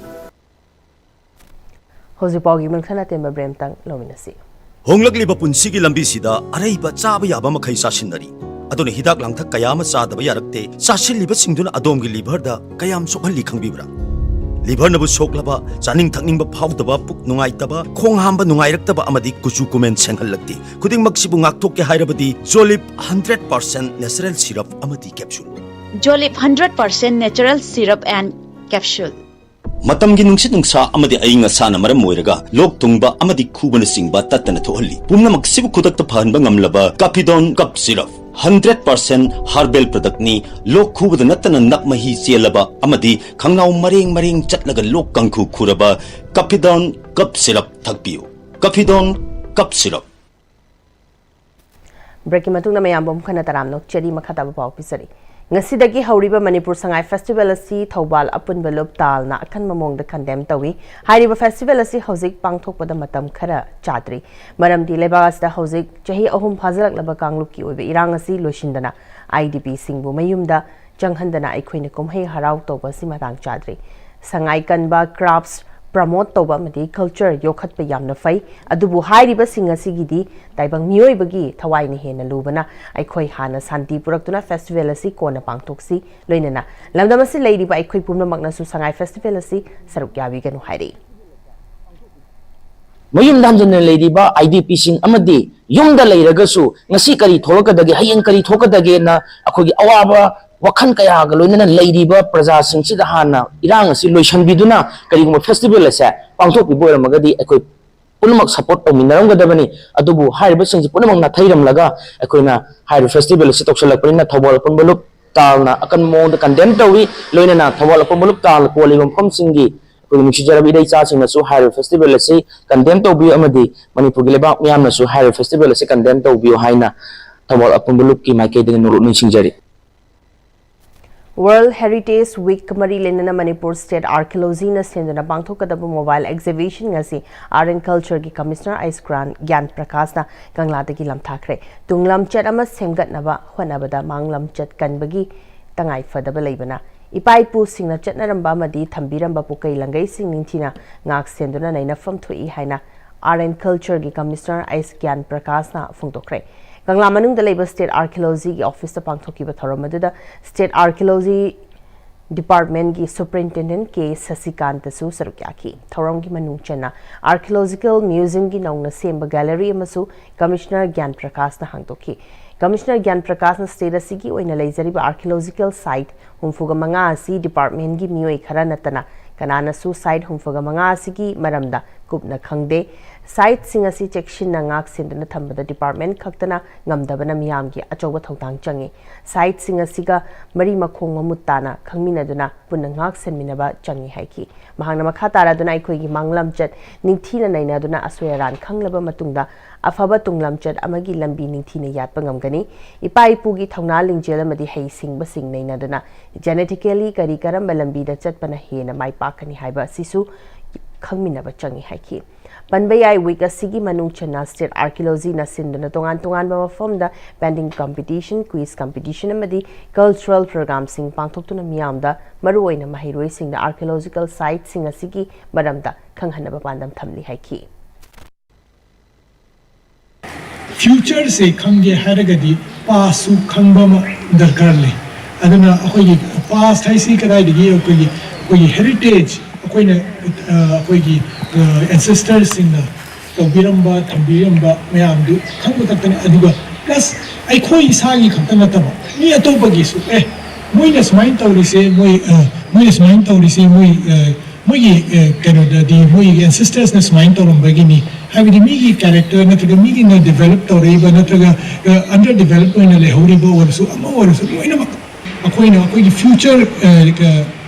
ꯍꯧꯖꯤꯛꯐꯥꯎꯒꯤ ꯃꯨꯟꯈꯟ ꯑꯇꯦꯟꯕ break ꯑꯃꯇꯪ ꯂꯧꯃꯤꯟꯅꯁꯤ꯫ ꯍꯣꯡꯂꯛꯂꯤꯕ ꯄꯨꯟꯁꯤꯒꯤ ꯂꯝꯕꯤꯁꯤꯗ ꯑꯔꯩꯕ ꯆꯥꯕ ꯌꯥꯕ ꯃꯈꯩ ꯆꯥꯁꯤꯟꯅꯔꯤ꯫ ꯑꯗꯨꯅ ꯍꯤꯗꯥꯛ ꯂꯥꯡꯊꯛ ꯀꯌꯥ ꯑꯃ ꯆꯥꯗꯕ ꯌꯥꯔꯛꯇꯦ꯫ ꯆꯥꯁꯤꯜꯂꯤꯕꯁꯤꯡꯗꯨꯅ ꯑꯗꯣꯝꯒꯤ liver ꯗ ꯀꯌꯥꯝ ꯁꯣꯛꯍꯜꯂꯤ ꯈꯪꯕꯤꯕ꯭ꯔꯥ? Liver ꯅꯕꯨ ꯁꯣꯛꯂꯕ, ꯆꯥꯅꯤꯡ ꯊꯛꯅꯤꯡꯕ ꯐꯥꯎꯗꯕ, ꯄꯨꯛ ꯅꯨꯡꯉꯥꯏꯇꯕ, ꯈꯣꯡ ꯍꯥꯝꯕ ꯅꯨꯡꯉꯥꯏꯔꯛꯇꯕ ꯑꯃꯗꯤ ꯀꯨꯆꯨ ꯀꯨꯃꯦꯟ ꯁꯦꯡꯍꯜꯂꯛꯇꯦ꯫ ꯈꯨꯗꯤꯡꯃꯛꯁꯤꯕꯨ ꯉꯥꯛꯊꯣꯛꯀꯦ ꯍꯥꯏꯔꯕꯗꯤ Jolib hundred percent natural syrup ꯑꯃꯗꯤ capsule꯫ Jolib hundred percent natural syrup and capsule꯫ ꯃꯇꯝꯒꯤ ꯅꯨꯡꯁꯤꯠ ꯅꯨꯡꯁꯥ ꯑꯃꯗꯤ ꯑꯏꯪ ꯑꯁꯥꯅ ꯃꯔꯝ ꯑꯣꯏꯔꯒ ꯂꯣꯛ ꯊꯨꯡꯕ ꯑꯃꯗꯤ ꯈꯨꯕꯅꯆꯤꯡꯕ ꯇꯠꯇꯅ ꯊꯣꯛꯍꯜꯂꯤ꯫ ꯄꯨꯝꯅꯃꯛꯁꯤꯕꯨ ꯈꯨꯗꯛꯇ ꯐꯍꯟꯕ ꯉꯝꯂꯕ Capidon Cough Syrup, hundred percent herbal product ꯅꯤ꯫ ꯂꯣꯛ ꯈꯨꯕꯗ ꯅꯠꯇꯅ ꯅꯞ ꯃꯍꯤ ꯆꯦꯜꯂꯕ ꯑꯃꯗꯤ ꯈꯪꯅꯥꯎ ꯃꯔꯦꯡ ꯃꯔꯦꯡ ꯆꯠꯂꯒ ꯂꯣꯛ ꯀꯥꯡꯈꯨ ꯈꯨꯔꯕ Capidon Cough Syrup ꯊꯛꯄꯤꯌꯨ꯫ Capidon Cough Syrup꯫ Break ꯀꯤ ꯃꯇꯨꯡꯗ ꯃꯌꯥꯝꯕꯨ ꯑꯃꯨꯛ ꯍꯟꯅ ꯇꯔꯥꯝꯅ ꯑꯣꯛꯆꯔꯤ꯫ ꯃꯈꯥ ꯇꯥꯕ ꯄꯥꯎ ꯄꯤꯖꯔꯤ꯫ ꯉꯁꯤꯗꯒꯤ ꯍꯧꯔꯤꯕ ꯃꯅꯤꯄꯨꯔ ꯁꯉꯥꯏ festival ꯑꯁꯤ ꯊꯧꯕꯥꯜ ꯑꯄꯨꯟꯕ ꯂꯨꯞ ꯇꯥꯜꯅ ꯑꯀꯟꯕ ꯃꯑꯣꯡꯗ condemn ꯇꯧꯏ꯫ ꯍꯥꯏꯔꯤꯕ festival ꯑꯁꯤ ꯍꯧꯖꯤꯛ ꯄꯥꯡꯊꯣꯛꯄꯗ ꯃꯇꯝ ꯈꯔ ꯆꯥꯗ꯭ꯔꯤ꯫ ꯃꯔꯝꯗꯤ ꯂꯩꯕꯥꯛ ꯑꯁꯤꯗ ꯍꯧꯖꯤꯛ ꯆꯍꯤ ꯑꯍꯨꯝ ꯐꯥꯖꯤꯜꯂꯛꯂꯕ ꯀꯥꯡꯂꯨꯞꯀꯤ ꯑꯣꯏꯕ ꯏꯔꯥꯡ ꯑꯁꯤ ꯂꯣꯏꯁꯤꯟꯗꯅ I D P ꯁꯤꯡꯕꯨ ꯃꯌꯨꯝꯗ ꯆꯪꯍꯟꯗꯅ ꯑꯩꯈꯣꯏꯅ ꯀꯨꯝꯍꯩ ꯍꯔꯥꯎ ꯇꯧꯕ ꯑꯁꯤ ꯃꯇꯥꯡ ꯆꯥꯗ꯭ꯔꯤ꯫ ꯁꯉꯥꯏ ꯀꯟꯕ, crafts promote ꯇꯧꯕ ꯑꯃꯗꯤ culture ꯌꯣꯛꯈꯠꯄ ꯌꯥꯝꯅ ꯐꯩ꯫ ꯑꯗꯨꯕꯨ ꯍꯥꯏꯔꯤꯕꯁꯤꯡ ꯑꯁꯤꯒꯤꯗꯤ ꯇꯥꯏꯕꯪ ꯃꯤꯑꯣꯏꯕꯒꯤ ꯊꯋꯥꯏꯅ ꯍꯦꯟꯅ ꯂꯨꯕꯅ ꯑꯩꯈꯣꯏ ꯍꯥꯟꯅ ꯁꯥꯟꯇꯤ ꯄꯨꯔꯛꯇꯨꯅ festival ꯑꯁꯤ ꯀꯣꯟꯅ ꯄꯥꯡꯊꯣꯛꯁꯤ꯫ ꯂꯣꯏꯅꯅ ꯂꯝꯗꯝ ꯑꯁꯤꯗ ꯂꯩꯔꯤꯕ ꯑꯩꯈꯣꯏ ꯄꯨꯝꯅꯃꯛꯅꯁꯨ ꯁꯉꯥꯏ festival ꯑꯁꯤ ꯁꯔꯨꯛ ꯌꯥꯕꯤꯒꯅꯨ ꯍꯥꯏꯔꯤ꯫ ꯃꯌꯨꯝꯗ ꯍꯟꯖꯤꯟꯅ ꯂꯩꯔꯤꯕ I D P ꯁꯤꯡ ꯑꯃꯗꯤ ꯌꯨꯝꯗ ꯂꯩꯔꯒꯁꯨ ꯉꯁꯤ ꯀꯔꯤ ꯊꯣꯛꯂꯛꯀꯗꯒꯦ, ꯍꯌꯦꯡ ꯀꯔꯤ ꯊꯣꯛꯀꯗꯒꯦꯅ ꯑꯩꯈꯣꯏꯒꯤ ꯑꯋꯥꯕ ꯋꯥꯈꯜ ꯀꯌꯥꯒ ꯂꯣꯏꯅꯅ ꯂꯩꯔꯤꯕ ꯄ꯭ꯔꯖꯥꯁꯤꯡꯁꯤꯗ ꯍꯥꯟꯅ ꯏꯔꯥꯡ ꯑꯁꯤ ꯂꯣꯏꯁꯤꯟꯕꯤꯗꯨꯅ ꯀꯔꯤꯒꯨꯝꯕ festival ꯑꯁꯦ ꯄꯥꯡꯊꯣꯛꯄꯤꯕ ꯑꯣꯏꯔꯝꯃꯒꯗꯤ ꯑꯩꯈꯣꯏ ꯄꯨꯝꯅꯃꯛ support ꯇꯧꯃꯤꯟꯅꯔꯝꯒꯗꯕꯅꯤ꯫ ꯑꯗꯨꯕꯨ ꯍꯥꯏꯔꯤꯕꯁꯤꯡꯁꯤ ꯄꯨꯝꯅꯃꯛ ꯅꯥꯊꯩꯔꯝꯂꯒ ꯑꯩꯈꯣꯏꯅ ꯍꯥꯏꯔꯤꯕ festival ꯑꯁꯤ ꯇꯧꯁꯤꯜꯂꯛꯄꯅꯤꯅ ꯊꯧꯕꯥꯜ ꯑꯄꯨꯟꯕ ꯂꯨꯞ ꯇꯥꯜꯅ ꯑꯀꯟꯕ ꯃꯑꯣꯡꯗ condemn ꯇꯧꯏ꯫ ꯂꯣꯏꯅꯅ ꯊꯧꯕꯥꯜ ꯑꯄꯨꯟꯕ ꯂꯨꯞ ꯇꯥꯜꯅ ꯀꯣꯜꯂꯤꯕ ꯃꯐꯝꯁꯤꯡꯒꯤ ꯑꯩꯈꯣꯏꯒꯤ ꯅꯨꯡꯁꯤꯖꯔꯕ ꯏꯔꯩ ꯏꯆꯥꯁꯤꯡꯅꯁꯨ ꯍꯥꯏꯔꯤꯕ ꯐꯦꯁꯇꯤꯚꯦꯜ ꯑꯁꯤ ꯀꯟꯗꯦꯝ ꯇꯧꯕꯤꯌꯨ ꯑꯃꯗꯤ ꯃꯅꯤꯄꯨꯔꯒꯤ ꯂꯩꯕꯥꯛ ꯃꯤꯌꯥꯝꯅꯁꯨ ꯍꯥꯏꯔꯤꯕ ꯐꯦꯁꯇꯤꯚꯦꯜ ꯑꯁꯤ ꯀꯟꯗꯦꯝ ꯇꯧꯕꯤꯌꯨ ꯍꯥꯏꯅ ꯊꯧꯕꯥꯜ ꯑꯄꯨꯟꯕ ꯂꯨꯞꯀꯤ ꯃꯥꯏꯀꯩꯗꯒꯤ ꯅꯣꯡꯂꯨꯛ ꯅꯤꯡꯁꯤꯡꯖꯔꯤ꯫ World Heritage Week ꯃꯔꯤ ꯂꯩꯅꯅ ꯃꯅꯤꯄꯨꯔ ꯁ꯭ꯇꯦꯠ ꯑꯥꯔꯀꯤꯑꯣꯂꯣꯖꯤꯅ ꯁꯤꯟꯗꯨꯅ ꯄꯥꯡꯊꯣꯛꯀꯗꯕ ꯃꯣꯕꯥꯏꯜ ꯑꯦꯛꯖꯤꯕꯤꯁꯟ ꯉꯁꯤ ꯑꯥꯔꯠ ꯑꯦꯟ ꯀꯜꯆꯔꯒꯤ ꯀꯃꯤꯁꯅꯔ ꯑꯩꯁ ꯒ꯭ꯔꯥꯟ ꯒ꯭ꯌꯥꯟ ꯄ꯭ꯔꯀꯥꯁꯅ ꯀꯪꯂꯥꯗꯒꯤ ꯂꯝꯊꯥꯈ꯭ꯔꯦ꯫ ꯇꯨꯡ ꯂꯝꯆꯠ ꯑꯃ ꯁꯦꯝꯒꯠꯅꯕ ꯍꯣꯠꯅꯕꯗ ꯃꯥꯡ ꯂꯝꯆꯠ ꯀꯟꯕꯒꯤ ꯇꯉꯥꯏ ꯐꯗꯕ ꯂꯩꯕꯅ ꯏꯄꯥ ꯏꯄꯨꯁꯤꯡꯅ ꯆꯠꯅꯔꯝꯕ ꯑꯃꯗꯤ ꯊꯝꯕꯤꯔꯝꯕ ꯄꯨꯀꯩ ꯂꯪꯒꯩꯁꯤꯡ ꯅꯤꯡꯊꯤꯅ ꯉꯥꯛ ꯁꯦꯟꯗꯨꯅ ꯅꯩꯅꯐꯝ ꯊꯣꯛꯏ ꯍꯥꯏꯅ ꯑꯥꯔꯠ ꯑꯦꯟ ꯀꯜꯆꯔꯒꯤ ꯀꯃꯤꯁꯅꯔ ꯑꯩꯁ ꯒ꯭ꯌꯥꯟ ꯄ꯭ꯔꯀꯥꯁꯅ ꯐꯣꯡꯗꯣꯛꯈ꯭ꯔꯦ꯫ ꯀꯪꯂꯥ ꯃꯅꯨꯡꯗ ꯂꯩꯕ ꯁ꯭ꯇꯦꯠ ꯑꯥꯔꯀꯤꯑꯣꯂꯣꯖꯤꯒꯤ ꯑꯣꯐꯤꯁꯇ ꯄꯥꯡꯊꯣꯛꯈꯤꯕ ꯊꯧꯔꯝ ꯑꯗꯨꯗ ꯁ꯭ꯇꯦꯠ ꯑꯥꯔꯀꯤꯑꯣꯂꯣꯖꯤ ꯗꯤꯄꯥꯔꯠꯃꯦꯟꯒꯤ ꯁꯨꯄꯔꯤꯟꯇꯦꯟꯗꯦꯟꯠ ꯀꯦ ꯁꯁꯤꯀꯥꯟꯇꯁꯨ ꯁꯔꯨꯛ ꯌꯥꯈꯤ꯫ ꯊꯧꯔꯝꯒꯤ ꯃꯅꯨꯡ ꯆꯟꯅ ꯑꯥꯔꯀꯤꯑꯣꯂꯣꯖꯤꯀꯦꯜ ꯃ꯭ꯌꯨꯖꯤꯌꯝꯒꯤ ꯅꯧꯅ ꯁꯦꯝꯕ ꯒꯦꯂꯔꯤ ꯑꯃꯁꯨ ꯀꯃꯤꯁꯅꯔ ꯒ꯭ꯌꯥꯟ ꯄ꯭ꯔꯀꯥꯁꯅ ꯍꯥꯡꯗꯣꯛꯈꯤ꯫ ꯀꯃꯤꯁꯅꯔ ꯒ꯭ꯌꯥꯟ ꯄ꯭ꯔꯀꯥꯁꯅ ꯁ꯭ꯇꯦꯠ ꯑꯁꯤꯒꯤ ꯑꯣꯏꯅ ꯂꯩꯖꯔꯤꯕ ꯑꯥꯔꯀꯤꯑꯣꯂꯣꯖꯤꯀꯦꯜ ꯁꯥꯏꯠ ꯍꯨꯝꯐꯨꯒ ꯃꯉꯥ ꯑꯁꯤ ꯗꯤꯄꯥꯔꯠꯃꯦꯟꯒꯤ ꯃꯤꯑꯣꯏ ꯈꯔ ꯅꯠꯇꯅ ꯀꯅꯥꯅꯁꯨ ꯁꯥꯏꯠ ꯍꯨꯝꯐꯨꯒ ꯃꯉꯥ ꯑꯁꯤꯒꯤ ꯃꯔꯝꯗ ꯀꯨꯞꯅ ꯈꯪꯗꯦ꯫ ꯁꯥꯏꯠꯁꯤꯡ ꯑꯁꯤ ꯆꯦꯛꯁꯤꯟꯅ ꯉꯥꯛ ꯁꯦꯟꯗꯨꯅ ꯊꯝꯕꯗ ꯗꯤꯄꯥꯔꯠꯃꯦꯟ ꯈꯛꯇꯅ ꯉꯝꯗꯕꯅ ꯃꯤꯌꯥꯝꯒꯤ ꯑꯆꯧꯕ ꯊꯧꯗꯥꯡ ꯆꯪꯏ꯫ ꯁꯥꯏꯠꯁꯤꯡ ꯑꯁꯤꯒ ꯃꯔꯤ ꯃꯈꯣꯡ ꯃꯃꯨꯠ ꯇꯥꯅ ꯈꯪꯃꯤꯟꯅꯗꯨꯅ ꯄꯨꯟꯅ ꯉꯥꯛ ꯁꯦꯟꯃꯤꯟꯅꯕ ꯆꯪꯏ ꯍꯥꯏꯈꯤ꯫ ꯃꯍꯥꯛꯅ ꯃꯈꯥ ꯇꯥꯔꯗꯨꯅ ꯑꯩꯈꯣꯏꯒꯤ ꯃꯥꯡꯂꯝꯆꯠ ꯅꯤꯡꯊꯤꯅ ꯅꯩꯅꯗꯨꯅ ꯑꯁꯣꯏ ꯑꯔꯥꯟ ꯈꯪꯂꯕ ꯃꯇꯨꯡꯗ ꯑꯐꯕ ꯇꯨꯡꯂꯝꯆꯠ ꯑꯃꯒꯤ ꯂꯝꯕꯤ ꯅꯤꯡꯊꯤꯅ ꯌꯥꯠꯄ ꯉꯝꯒꯅꯤ꯫ ꯏꯄꯥ ꯏꯄꯨꯒꯤ ꯊꯧꯅꯥ ꯂꯤꯡꯖꯦꯜ ꯑꯃꯗꯤ ꯍꯩꯁꯤꯡꯕꯁꯤꯡ ꯅꯩꯅꯗꯨꯅ genetically ꯀꯔꯤ ꯀꯔꯝꯕ ꯂꯝꯕꯤꯗ ꯆꯠꯄꯅ ꯍꯦꯟꯅ ꯃꯥꯏ ꯄꯥꯛꯀꯅꯤ ꯍꯥꯏꯕ ꯑꯁꯤꯁꯨ ꯈꯪꯃꯤꯟꯅꯕ ꯆꯪꯏ ꯍꯥꯏꯈꯤ꯫ ꯄꯟꯕ ꯌꯥꯏ, ꯋꯤꯛ ꯑꯁꯤꯒꯤ ꯃꯅꯨꯡ ꯆꯟꯅ ꯁ꯭ꯇꯦꯠ ꯑꯥꯔꯀꯤꯑꯣꯂꯣꯖꯤꯅ ꯁꯤꯟꯗꯨꯅ ꯇꯣꯉꯥꯟ ꯇꯣꯉꯥꯟꯕ ꯃꯐꯝꯗ painting competition, quiz competition ꯑꯃꯗꯤ cultural programꯁꯤꯡ ꯄꯥꯡꯊꯣꯛꯇꯨꯅ ꯃꯤꯌꯥꯝꯗ, ꯃꯔꯨꯑꯣꯏꯅ ꯃꯍꯩꯔꯣꯏꯁꯤꯡꯗ ꯑꯥꯔꯀꯤꯑꯣꯂꯣꯖꯤꯀꯦꯜ ꯁꯥꯏꯠꯁꯤꯡ ꯑꯁꯤꯒꯤ ꯃꯔꯝꯗ ꯈꯪꯍꯟꯅꯕ ꯄꯥꯟꯗꯝ ꯊꯝꯂꯤ ꯍꯥꯏꯈꯤ꯫ ꯐ꯭ꯌꯨꯆꯔꯁꯦ ꯈꯪꯒꯦ ꯍꯥꯏꯔꯒꯗꯤ ꯄꯥꯁꯁꯨ ꯈꯪꯕ ꯑꯃ ꯗꯔꯀꯥꯔ ꯂꯩ꯫ ꯑꯗꯨꯅ ꯑꯩꯈꯣꯏꯒꯤ ꯄꯥꯁ ꯍꯥꯏꯁꯤ ꯀꯗꯥꯏꯗꯒꯤ ꯑꯩꯈꯣꯏꯒꯤ ꯑꯩꯈꯣꯏꯒꯤ ꯍꯦꯔꯤꯇꯦꯖ, ꯑꯩꯈꯣꯏꯅ ꯑꯩꯈꯣꯏꯒꯤ ꯑꯦꯟꯁꯦꯁꯇꯔꯁꯤꯡꯅ ꯇꯧꯕꯤꯔꯝꯕ ꯊꯝꯕꯤꯔꯝꯕ ꯃꯌꯥꯝꯗꯨ ꯈꯪꯕ ꯈꯛꯇꯅꯤ꯫ ꯑꯗꯨꯒ ꯄ꯭ꯂꯁ ꯑꯩꯈꯣꯏ ꯏꯁꯥꯒꯤ ꯈꯛꯇ ꯅꯠꯇꯕ ꯃꯤ ꯑꯇꯣꯞꯄꯒꯤꯁꯨ, ꯑꯦ, ꯃꯣꯏꯅ ꯁꯨꯃꯥꯏꯅ ꯇꯧꯔꯤꯁꯦ, ꯃꯣꯏ ꯃꯣꯏꯅ ꯁꯨꯃꯥꯏꯅ ꯇꯧꯔꯤꯁꯦ, ꯃꯣꯏ ꯃꯣꯏꯒꯤ ꯀꯩꯅꯣꯗꯗꯤ ꯃꯣꯏꯒꯤ ꯑꯦꯟꯁꯦꯁꯇꯔꯁꯅ ꯁꯨꯃꯥꯏꯅ ꯇꯧꯔꯝꯕꯒꯤꯅꯤ ꯍꯥꯏꯕꯗꯤ ꯃꯤꯒꯤ ꯀꯦꯔꯦꯛꯇꯔ ꯅꯠꯇ꯭ꯔꯒ ꯃꯤꯒꯤꯅ ꯗꯤꯕꯦꯂꯞ ꯇꯧꯔꯛꯏꯕ ꯅꯠꯇ꯭ꯔꯒ ꯑꯟꯗꯔ ꯗꯤꯕꯦꯂꯞ ꯑꯣꯏꯅ ꯂꯩꯍꯧꯔꯤꯕ ꯑꯣꯏꯔꯁꯨ ꯑꯃ ꯑꯣꯏꯔꯁꯨ ꯂꯣꯏꯅꯃꯛ ꯑꯩꯈꯣꯏꯅ ꯑꯩꯈꯣꯏꯒꯤ ꯐ꯭ꯌꯨꯆꯔ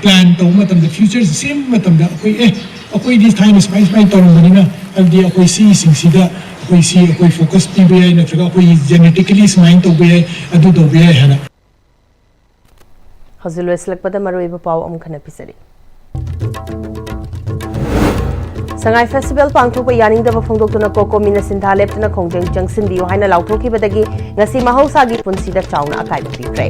ꯄ꯭ꯂꯥꯟ ꯇꯧꯕ ꯃꯇꯝꯗ, ꯐ꯭ꯌꯨꯆꯔꯁꯦ ꯁꯦꯝꯕ ꯃꯇꯝꯗ, ꯑꯩꯈꯣꯏ ꯑꯦ ꯑꯩꯈꯣꯏꯗꯤ ꯊꯥꯏꯅ ꯁꯨꯃꯥꯏ ꯁꯨꯃꯥꯏꯅ ꯇꯧꯔꯝꯕꯅꯤꯅ, ꯑꯗꯨꯗꯤ ꯑꯩꯈꯣꯏ ꯁꯤꯁꯤꯡꯁꯤꯗ ꯑꯩꯈꯣꯏ ꯁꯤ ꯑꯩꯈꯣꯏ ꯐꯣꯀꯁ ꯄꯤꯕ ꯌꯥꯏ, ꯅꯠꯇ꯭ꯔꯒ ꯑꯩꯈꯣꯏ ꯖꯦꯅꯦꯇꯤꯀꯦꯂꯤ ꯁꯨꯃꯥꯏꯅ ꯇꯧꯕ ꯌꯥꯏ, ꯑꯗꯨ ꯇꯧꯕ ꯌꯥꯏ ꯍꯥꯏꯅ꯫ ꯍꯧꯖꯤꯛ ꯂꯣꯏꯁꯤꯜꯂꯛꯄꯗ ꯃꯔꯨꯑꯣꯏꯕ ꯄꯥꯎ ꯑꯃꯨꯛ ꯍꯟꯅ ꯄꯤꯖꯔꯤ꯫ ꯁꯉꯥꯏ ꯐꯦꯁꯇꯤꯚꯦꯜ ꯄꯥꯡꯊꯣꯛꯄ ꯌꯥꯅꯤꯡꯗꯕ ꯐꯣꯡꯗꯣꯛꯇꯨꯅ ꯀꯣꯀꯣꯃꯤꯅ ꯁꯤꯟꯊꯥ ꯂꯦꯞꯇꯅ ꯈꯣꯡꯖꯪ ꯆꯪꯁꯤꯟꯕꯤꯌꯨ ꯍꯥꯏꯅ ꯂꯥꯎꯊꯣꯛꯈꯤꯕꯗꯒꯤ ꯉꯁꯤ ꯃꯍꯧꯁꯥꯒꯤ ꯄꯨꯟꯁꯤꯗ ꯆꯥꯎꯅ ꯑꯀꯥꯏꯕ ꯄꯤꯈ꯭ꯔꯦ꯫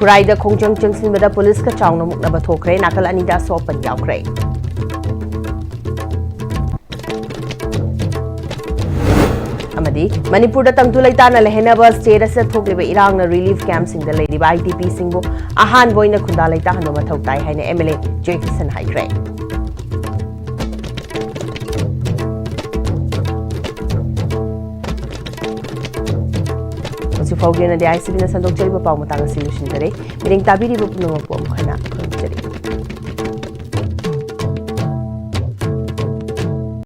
ꯈꯨꯔꯥꯏꯗ ꯈꯣꯡꯖꯪ ꯆꯪꯁꯤꯟꯕꯗ ꯄꯨꯂꯤꯁꯀ ꯆꯥꯎꯅ ꯃꯨꯛꯅꯕ ꯊꯣꯛꯈ꯭ꯔꯦ꯫ ꯅꯥꯀꯜ ꯑꯅꯤꯗ ꯑꯁꯣꯛ ꯑꯄꯟ ꯌꯥꯎꯈ꯭ꯔꯦ꯫ ꯑꯃꯗꯤ ꯃꯅꯤꯄꯨꯔꯗ ꯇꯪꯗꯨ ꯂꯩꯇꯥꯅ ꯂꯩꯍꯟꯅꯕ ꯁ꯭ꯇꯦꯠ ꯑꯁꯤꯗ ꯊꯣꯛꯂꯤꯕ ꯏꯔꯥꯡꯅ ꯔꯤꯂꯤꯐ ꯀꯦꯝꯞꯁꯤꯡꯗ ꯂꯩꯔꯤꯕ ꯑꯥꯏ ꯗꯤ ꯄꯤꯁꯤꯡꯕꯨ ꯑꯍꯥꯟꯕ ꯑꯣꯏꯅ ꯈꯨꯟꯗꯥ ꯂꯩꯇꯥꯍꯟꯕ ꯃꯊꯧ ꯇꯥꯏ ꯍꯥꯏꯅ ꯑꯦꯝ ꯑꯦꯜ ꯑꯦ ꯖꯦ ꯀꯤꯁꯟ ꯍꯥꯏꯈ꯭ꯔꯦ꯫ ꯍꯧꯖꯤꯛ ꯐꯥꯎꯒꯤ ꯑꯣꯏꯅꯗꯤ ꯑꯥꯏ ꯁꯤ ꯕꯤꯅ ꯁꯟꯗꯣꯛꯆꯔꯤꯕ ꯄꯥꯎ ꯃꯇꯥꯡ ꯑꯁꯤ ꯂꯣꯏꯁꯤꯟꯖꯔꯦ꯫ ꯃꯤꯠꯌꯦꯡ ꯇꯥꯕꯤꯔꯤꯕ ꯄꯨꯝꯅꯃꯛꯄꯨ ꯑꯃꯨꯛ ꯍꯟꯅ